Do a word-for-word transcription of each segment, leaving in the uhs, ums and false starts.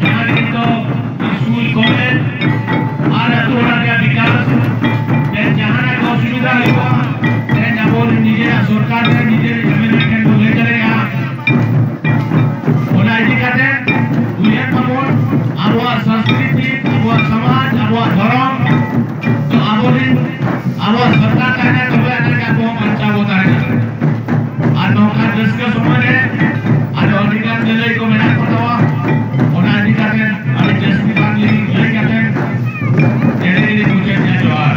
ᱡᱟᱦᱟᱸ ᱱᱤᱛᱚᱜ school, college ᱟᱨ ᱟᱹᱛᱩ ᱚᱲᱟᱜ ᱨᱮᱭᱟᱜ ᱵᱤᱠᱟᱥ ᱨᱮ ᱡᱟᱦᱟᱱᱟᱜ ᱜᱮ ᱚᱥᱩᱵᱤᱫᱷᱟ ᱦᱩᱭᱩᱜᱼᱟ, ᱛᱮᱦᱮᱧ ᱟᱵᱚ ᱱᱤᱡᱮᱨᱟᱜ ᱥᱚᱨᱠᱟᱨ ᱨᱮ ᱱᱤᱡᱮᱨ ᱮᱢ ᱮᱞ ᱮ ᱴᱷᱮᱱ ᱵᱚᱱ ᱞᱟᱹᱭ ᱫᱟᱲᱮᱭᱟᱜᱼᱟ᱾ ᱚᱱᱟ ᱤᱫᱤ ᱠᱟᱛᱮ ᱩᱭᱦᱟᱹᱨ ᱢᱟᱵᱚᱱ, ᱟᱵᱚᱣᱟᱜ ᱥᱚᱝᱥᱠᱨᱤᱛᱤ, ᱟᱵᱚᱣᱟᱜ ᱥᱚᱢᱟᱡᱽ, ᱟᱵᱚᱣᱟᱜ ᱫᱷᱚᱨᱚᱢ ᱫᱚ ᱟᱵᱚᱨᱮᱱ, ᱟᱵᱚᱣᱟᱜ ᱥᱚᱨᱠᱟᱨ ᱛᱟᱦᱮᱱᱟ, ᱛᱚᱵᱮ ᱟᱱᱟᱜ ᱜᱮ ᱟᱵᱚ ᱦᱚᱸ ᱵᱟᱧᱪᱟᱣ ᱵᱚ ᱛᱟᱦᱮᱱᱟ᱾ ᱟᱨ ᱱᱚᱝᱠᱟ ᱨᱟᱹᱥᱠᱟᱹ ᱥᱚᱢᱚᱭ ᱨᱮ ᱟᱨ ᱟᱹᱰᱤ ᱜᱟᱱ ᱞᱟᱹᱞᱟᱹᱭ ᱠᱚ ᱢᱮᱱᱟᱜ ᱠᱚ ᱛᱟᱵᱚᱱᱟ, ᱚᱱᱟ ᱤᱫᱤ ᱠᱟᱛᱮ ᱟᱹᱰᱤ ᱡᱟᱹᱥᱛᱤ ᱵᱟᱝ ᱞᱟᱹᱭ, ᱞᱟᱹᱭ ᱠᱟᱛᱮ ᱱᱚᱰᱮ ᱜᱮᱞᱤᱧ ᱢᱩᱪᱟᱹᱫ ᱮᱫᱟ᱾ ᱡᱚᱦᱟᱨ᱾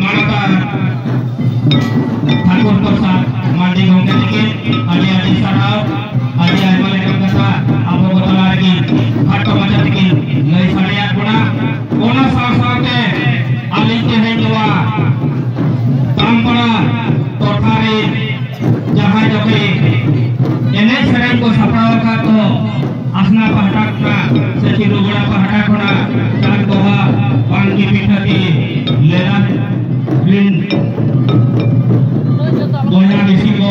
ᱢᱟᱱᱚᱛᱟᱱ ᱴᱷᱟᱹᱠᱩᱨ ᱯᱨᱚᱥᱟᱫᱽ ᱢᱟᱨᱰᱤ ᱜᱚᱢᱠᱮ ᱛᱤᱠᱤᱱ ᱟᱹᱰᱤ ᱟᱹᱰᱤ ᱥᱟᱨᱦᱟᱣ᱾ ᱟᱹᱰᱤ ᱟᱭᱢᱟ ᱞᱮᱠᱟᱱ ᱠᱟᱛᱷᱟ ᱟᱵᱚ ᱠᱚ ᱛᱟᱞᱟ ᱨᱮᱠᱤᱱ ᱠᱷᱟᱴᱚ ᱢᱟᱪᱷᱟ ᱛᱮᱠᱤᱱ ᱞᱟᱹᱭ ᱥᱟᱰᱮᱭᱟᱫ ᱵᱚᱱᱟ᱾ ᱚᱱᱟ ᱥᱟᱶ ᱥᱟᱶᱛᱮ ᱟᱹᱞᱤᱧ ᱛᱮᱦᱮᱧ ᱱᱚᱣᱟ ᱛᱟᱢᱯᱟᱲᱟ ᱴᱚᱴᱷᱟ ᱨᱮ ᱡᱟᱦᱟᱸᱭ ᱫᱚᱠᱚ ᱮᱱᱮᱡ ᱥᱮᱨᱮᱧ ᱠᱚ ᱥᱟᱯᱲᱟᱣ ᱟᱠᱟᱫ ᱠᱚ, ᱟᱥᱱᱟ ᱯᱟᱦᱴᱟ ᱠᱷᱚᱱᱟᱜ ᱥᱮ ᱪᱤᱨᱩᱜᱚᱲᱟ ᱯᱟᱦᱴᱟ ᱠᱷᱚᱱᱟᱜ ᱪᱟᱸᱫ ᱵᱟᱦᱟ ᱵᱟᱝᱠᱤ ᱯᱤᱴᱷᱟᱹ ᱛᱮ ᱞᱮᱞᱟ ᱨᱤᱱ ᱵᱚᱭᱦᱟ ᱢᱤᱥᱤ ᱠᱚ,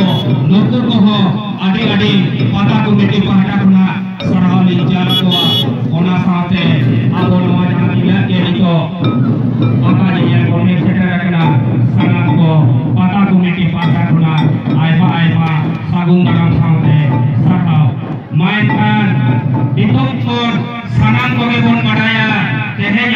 ᱱᱩᱠᱩ ᱠᱚᱦᱚᱸ ᱟᱹᱰᱤ ᱟᱹᱰᱤ ᱯᱟᱛᱟ ᱠᱚᱢᱤᱴᱤ ᱯᱟᱦᱴᱟ ᱠᱷᱚᱱᱟᱜ ᱥᱟᱨᱦᱟᱣ ᱞᱤᱧ ᱪᱟᱞ ᱟᱠᱚᱣᱟ᱾ ᱚᱱᱟ ᱥᱟᱶᱛᱮ ᱟᱵᱚ ᱱᱚᱣᱟ ᱡᱟᱦᱟᱸ ᱛᱤᱱᱟᱹᱜ ᱜᱮ ᱱᱤᱛᱚᱜ ᱯᱟᱛᱟ ᱧᱮᱧᱮᱞ ᱵᱚᱱ ᱦᱮᱡ ᱥᱮᱴᱮᱨ ᱟᱠᱟᱱᱟ, ᱥᱟᱱᱟᱢ ᱠᱚ ᱯᱟᱛᱟ ᱠᱚᱢᱤᱴᱤ ᱯᱟᱦᱴᱟ ᱠᱷᱚᱱᱟᱜ ᱟᱭᱢᱟ ᱟᱭᱢᱟ ᱥᱟᱹᱜᱩᱱ ᱫᱟᱨᱟᱢ ᱥᱟᱶᱛᱮ ᱥᱟᱨᱦᱟᱣ᱾ ᱢᱟ ᱮᱱᱠᱷᱟᱱ ᱱᱤᱛᱚᱜ ᱠᱷᱚᱱ ᱥᱟᱱᱟᱢ ᱠᱚᱜᱮ ᱵᱚᱱ ᱵᱟᱰᱟᱭᱟ, ᱛᱮᱦᱮᱧ